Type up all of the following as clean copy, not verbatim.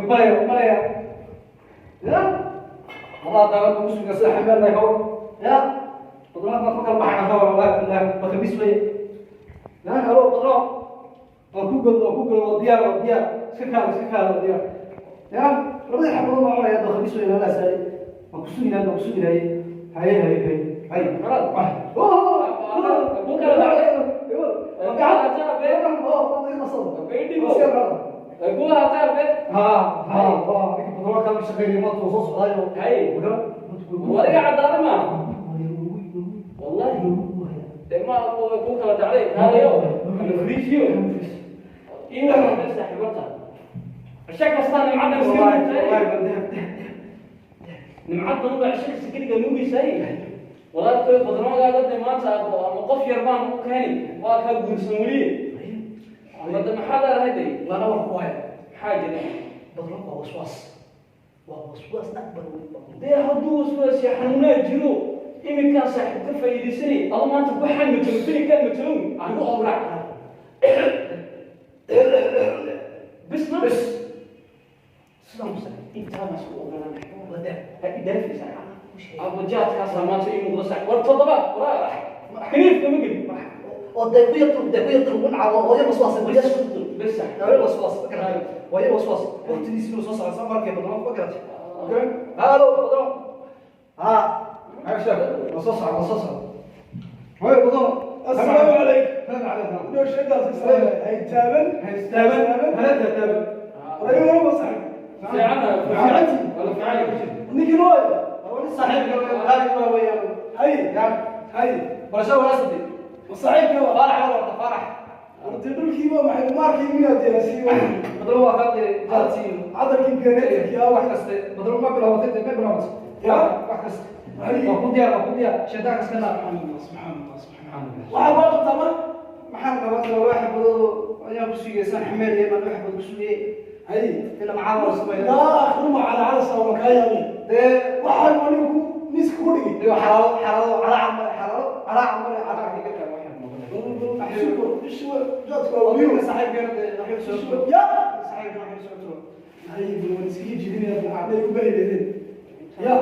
Maraya, maraya. Ya? Wallah daawad ugu sugan sida xameel leh hor. Ya? Badroon ma fakal baxana hor wallah billah ma khamis way. Ya, halo badroon. Waa ku gol, waa ku gol, waa diyaar, waa diyaar. Iska kaal, iska kaal, waa diyaar. Ya? Labada xabadood ma cunaya, waa khamis way la saay. Waa ku suginaa, waa ku suginaa. Haye, haye, haye. Haye. Oh! Ku kala dhacday. Ku hataa be. Wadiga caddaada maaha. Wallahi dee ma ku kala dhacday kaalayo ama friishiyo ii waran de saaxiibata cisho kastaa nimcaddan iska nuugtaay nimcaddan uba cisho kasta keliga nuugaysaay walaalkoy badroogaaga de maanta ama qof yar baan u keeni waa kaa guursan weliye ama de maxaa leedahay de maxaa jira dee hadduu waswaasiya xanuunaa jiro iminkaa saaxiib ka faa'iidaysanay adu maanta waxaan matalo filikaan matalow igu awrac bis ma bis intaa baa isku ogolanay ha idhaafaysa abujaadkaasaa maanta ii muuqda saaxiib war toddoba waraa kaniifka ma gelin bis saaxiib السلام عليكم. لو شدة هاي تابن ايوه والله صاحب. fiicana fiicanti. wala fiican نيجي نوي. هاي هاي وصاحبك ورد dhulkiiba maxay maarkii miyaad yeesay cadalkii beeneedkii ah wax subxaan allah subxaan allah subxaan allah waxaa loo qabtaa ma Maxaan qaban doonaa wax badan ayaa ku sugaysan xameel iyo wax badan ku sugayay hay ila macaan oo sameeyo laa akhruma cala calasa wa kaayami dee waxaan anigu miiska ku dhigay dee xalaalo xalaalo calaa camal xalaalo calaa camal calaa jaadka waa wiil saaxiibkeena dee waxay soo ya saaxiibkeena waxay soo tuuro hay waan iskaga jibinaya lacagay ku baahideedeen ya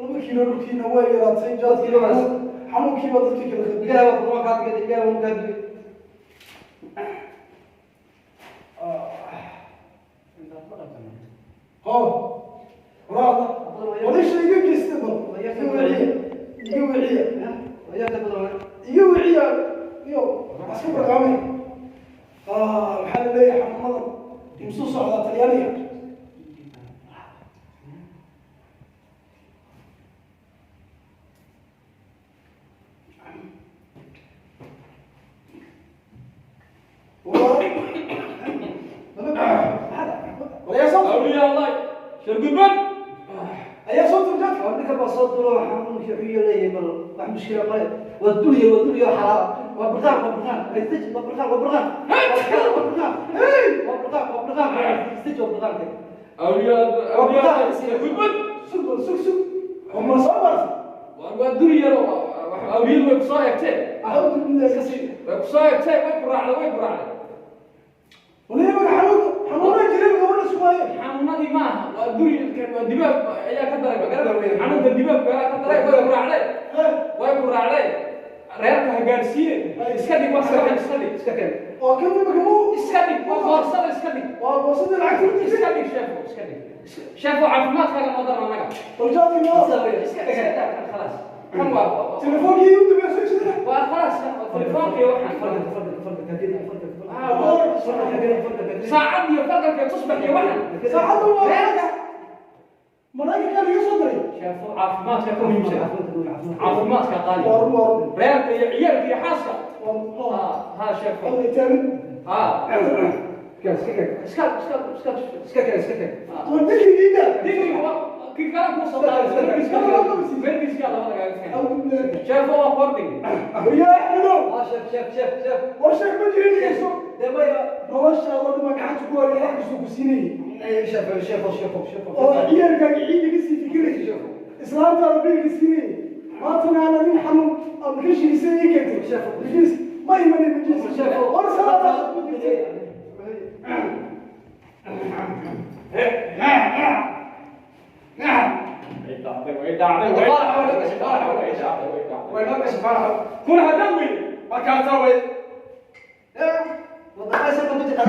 2 kiilo dhulkiina way yaraatay jaadkii xanuunkiiba dadkii kala khibray ilaahay waa kuma kaad gadi ilaahay waa kaad gadi hoo waraada walisha iga geysta bal iga wiciya iga wiciya ayaa ka badan iga wiciya iyo iska barqaamay maxaa la leeyahay xanuunadan imsuu socdaa talyaaniga awliya allah shargudban ayaa soo turjaa waa ninka baa soo dulo xanuunka wuxuu leeyahay bal wax mushkila male waa dunya waa dunya xalaal waa burqaan waa burqaan istij waa burqaan waa burqaan waa burqaan waa burqaan waa burqaan istij waa burqaan awliya awliya shargudban sug sug sug ma soo martay waa duri yaro awliyadu way kusoo eegteen acuudu billahi kasi way kusoo eegteen way ku raacday way ku raacday waliba xanuun xanuuna jiray gabadha sugaaye xanuunadii ma aha waa duri waa dibaab ayaa ka daray magaran xanuunka dibaabka ayaa ka daray way ku raacday way ku raacday reerka ha gaadhsiiye iska dhig wax saxan iska dhig iska keen oo kan imika mu iska dhig waa boorsada iska dhig waa boosadii lacagta u iska jirtay dhig sheefo iska dhig sheefo caafimaadkaaga noo daran annaga baljaadii noo iska iska daa kan khalaas kan waa telefoonkii u dambeysay sida waa khalaas telefoonka iyo waxaan farqa farqa farqa kadina farqa saacad iyo farqalka iyo tusbax iyo waxan saacadda waa maraykanka laga soo diray sheefo caafimaadka ka muhiimsan caafimaadka qaali waa run waa run reerka iyo ciyaalka iyo xaaska waa ha ha sheefo waa taagan ha iska keen iska iska iska iska keen iska keen waa digrigiida digriga waa kii kale kuu soo qaaday bergiska labada kaaga keenay acuudu billahi sheefo waa kordhig yaa axmedow ah sheef sheef sheef sheef war sheeg ma jirin dhegeyso dee maya noloshaada dhuma gacanta ku hayo wax kasoo ku siinayay sheef sheef sheef sheef oo ciyaalkaaga ciidda ka sii fikirayay islaantaada biilka siinayay maantana aan adin xanuun aad ka shiisay ii keentay majiis ma imanin majiis war salaada ku jirtay Way dhacday, way dhacday, way dhacday, way dhacday, way dhacday. Way noo gashay Faarax. Kun haddaad weyday Markaasaa way. Wadaqaysa ma ku jirta?